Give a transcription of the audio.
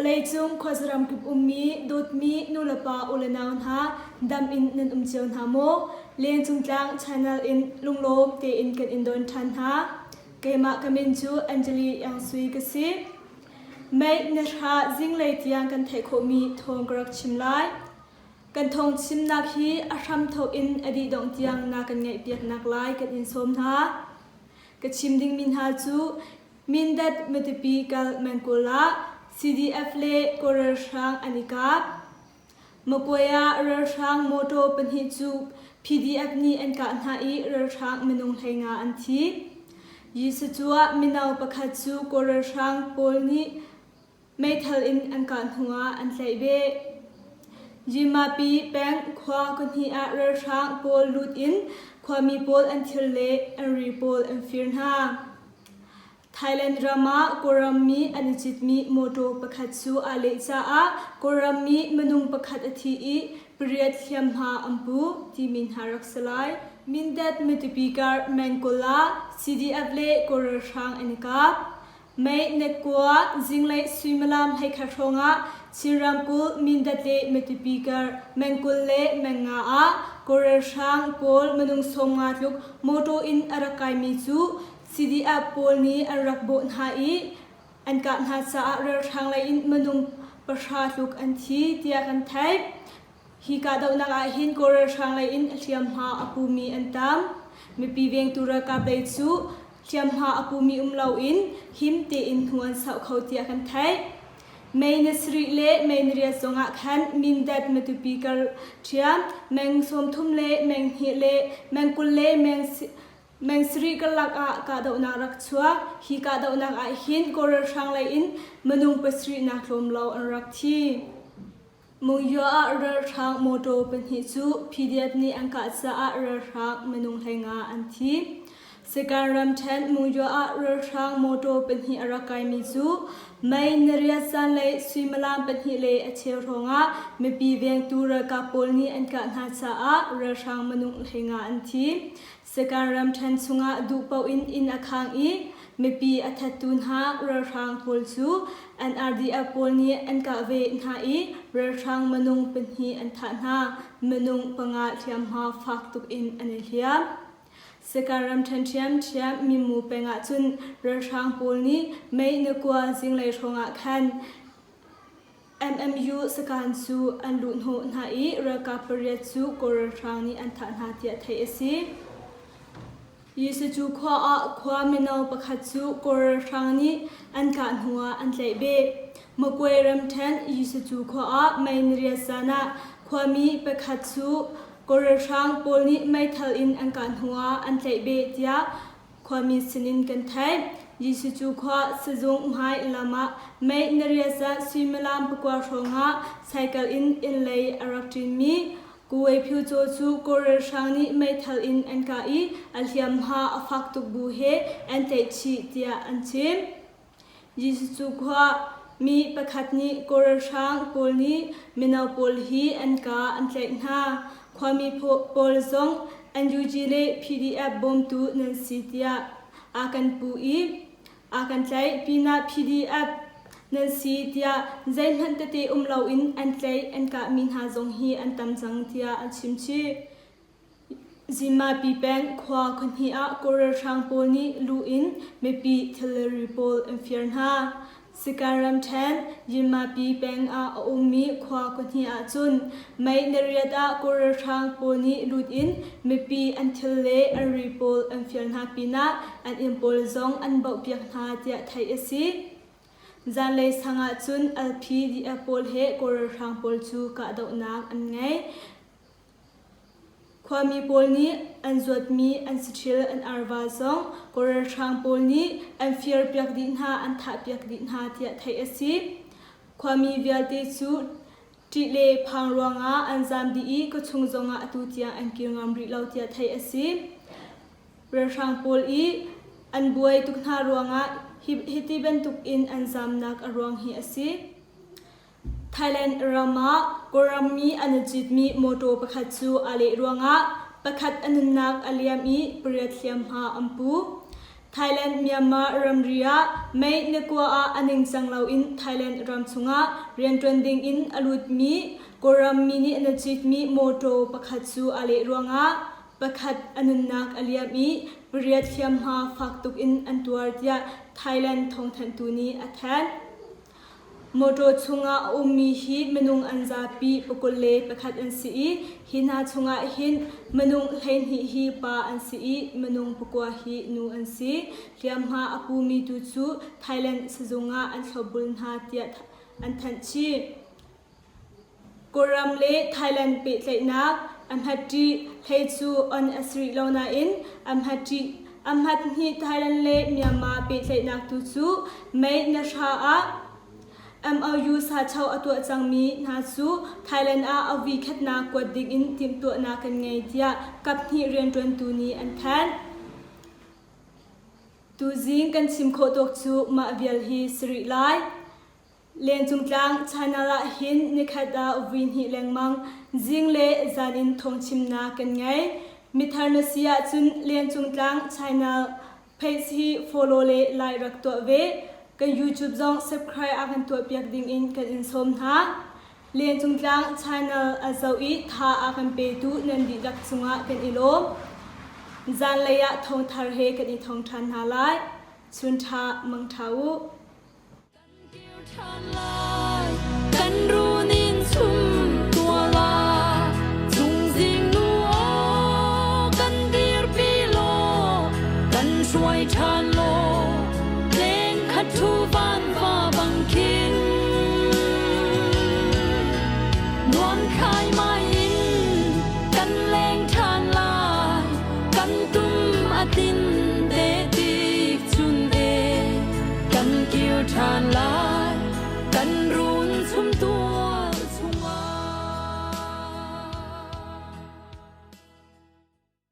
Vawleicung khuazaram kip ummi dawtmi nulepa ulenau hna dam in nan um cio hna maw? Lengcung Tlang channel in lunglawm tein kan in don ṭhan hna. Keimah ka min cu Anjali Iang Sui ka si. Mei na hra zinglei tiang kan theih khawhmi thawng ka rak chim lai. Kan thawngchimnak hi a hramthawk in a dih dongh tiang na kan ngaihpiaknak lai kan in sawm hna. Ka chim dingmi hna cu Mindat Matupi kal Mengkawl ah CDF le Kawl ralhrang an i kap. Magway ah ralhrang mawtaw pahnih cu PDF nih an kah hna i ralhrang minung 15 an thi. Yisacu ah mino pakhat cu Kawl ralhrang pawl nih meithal in an kah hnuah an tlaih beh. Yimapi peng khua khuahnih ah ralhrang pawl lut in khuami pawl an thil le an ri pawl an fir hna. Thailand ram ah Kawlram mi an i citmi mawtaw pakhat cu aa leh caah Kawlram mi minung pakhat a thi i pariat hliamhma an pu timi hna rak si lai. Mindat Matupi kar Mengkawl ah CDF le Kawl ralhrang an i kap. Mei Nekua zinglei suimilam 11 hrawngah Chin ramkulh Mindat le Matupi kar Mengkul le Mengnga ah Kawl ralhrang pawl minung 50 tluk mawtaw in a rak kaimi cu CDF pawl nih an rak bawh hna i an kah hna caah ralhrang lei in minung pahra tluk an thi tiah kan theih. Hi kahdohnak ah hin Kawl ralhrang lei in hliamhma a pumi an tam. Mipi vengtu ralkap lei cu hliamhma a pumi um loin him tein hnu an sauh kho tiah kan theih. May ni sarih le May ni riat zongah khan Mindat Matupi kar ṭhiam meng 30 le meng hnih le meng 20 le meng Meng sarih karlak ah kahdohnak rak chuak. Hi kahdohnak ah hin Kawl ralhrang lei in minung pasarih nak tlawm lo an rak thi. Mungyo ah ralhrang mawtaw pahnih cu PDF nih an kah caah ralhrang minung 15 an thi. Sagaing ramṭhen Mungyo ah ralhrang mawtaw pahnih a rak kaimi cu May nariat zanlei suimilam pahnih le a cheu hrawngah mipi vengtu ralkap pawl nih an kah hna caah ralhrang minung 15 an thi. Sagaing ramṭhen chungah duh paoh in inn a khang i mipi a thattu hna ralhrang pawl cu NRDF pawl nih an kah ve hna i ralhrang minung pahnih an thah hna. Minung panga hliamhma fak tuk in an i hliam. Sagaing ramṭhen ṭhiamṭhiam Mimu peng ah cun ralhrang pawl nih mei na kua zinglei hrawngah khan MMU sakhan cu an luhhnawh hna i ralkap pariat cu Kawl ralhrang nih an thah hna tiah theih a si. Yisacu khua ah khua mino pakhat cu Kawl ralhrang nih an kah hnuah an tlaih beh. Magway ramṭhen Yisacu khua ah May niriat zan ah khuami pakhat cu Kawl ralhrang pawl nih meithal in an kah hnuah an tlaih beh tiah Khuami sinin kan theih. Jesuh cu khua sizung hmai lam ah mei nariat zat suimilam pakua hrawngah cycle in inn lei a rak ṭinmi Kuwei Phyu Caw cu Kawl ralhrang nih meithal in an kah i a hliamhma a fak tuk bu he an tlaih chih tiah an chim. Jesuh cu khua mi pakhat nih Kawl ralhrang pawl nih mino pawl hi an kaa an tlaih hna. Khuami pawl zong NUG le PDF bawmtu nan si tiah aa kan puh i aa kan tlaih pinah PDF nan si tiah zeihmanh tete um loin an tlaih an kahmi hna zong hi an tam cang tiah an chim chih. Zimmapi peng khua khuahnih ah Kawl ralhrang pawl nih lu in mipi thilri pawl an fir hna. Sagaing ramṭhen Yinmapi peng ah a ummi khua khuahnih ahcun mei nariat ah Kawl ralhrang pawl nih lut in mipi an thil le an ri pawl an fir hna pinah an inn pawl zong an baohpiak hna tiah theih a si. Zanlei sang ahcun LPDF pawl he Kawl ralhrang pawl cu kahdohnak an ngei. Khuami pawl nih an zuatmi an saṭil an arva zong Kawl ralhrang pawl nih an firpiak dih hna an thahpiak dih hna tiah theih a si. Khuami vialte cu ṭih le phang ruangah an zaam dih i khuachung zongah atu tiang an kir ngam rih lo tiah theih a si. Ralhrang pawl i an buai tuk hna ruangah hiti bantuk in an zaamnak a ruang hi a si. Thailand ram ah Kawlram mi an i citmi mawtaw pakhat cu aa leh ruangah pakhat a nunnak a liam i pariat hliamhma an pu. Thailand Myanmar ramri ah May nikua ah a ningcang loin Thailand ram chungah rianṭuan dingin a lutmi Kawlram mi nih an citmi mawṭaw pakhat cu aa leh ruangah pakhat a nunnak a liam i pariat hliamhma fak tuk in an tuar tiah Thailand thawngthanhtu nih a thanh. Mawṭaw chungah a ummi hi minung an zapi 21 an si i hi hna chungah hin minung 12 hi pa an si i minung pakua hi nu an si. Hliamhma a pumi tu cu Thailand sizung ah an thlopbul hna tiah an thanh chih. Kawlram le Thailand pehtlaihnak a hmatṭi hlei cu on a si rih lo nain a hmatṭi a hmat hnih Thailand le Myanmar pehtlaihnak tu cu May nahra ah MOU sacho a tuah cangmi hna cu Thailand ah a voikhatnak kuat dingin timhtuahnak kan ngei tiah kaphnih rianṭuantu nih an thanh. Tuzing kan chim khawh tawk cu mah vial hi si rih lai. Lengcungtlang channel ah hin nikhat ah vui hnih lengmang zing le zan in thawngchimnak kan ngei. Mithar na si ahcun Lengcungtlang channel page hi follow le like rak tuah ve. Kan YouTube zong subscribe a kan tuahpiak ding in kan in sawm hna. Lengcungtlang channel a zoh i tha a kan petu nan dihlak cungah kan i lawm. Zanlei ah thawngthar he kan i thong ṭhan hna lai. Chun ṭha mang ṭha u. Kan runin chum tua la chungzing nu aw kan dirpi law kan hruai ṭhan law leng khat thu van va bang khin nuam khai mai in kan leng ṭhan lai kan tum a tin te tik chun e kan kir ṭhan lai.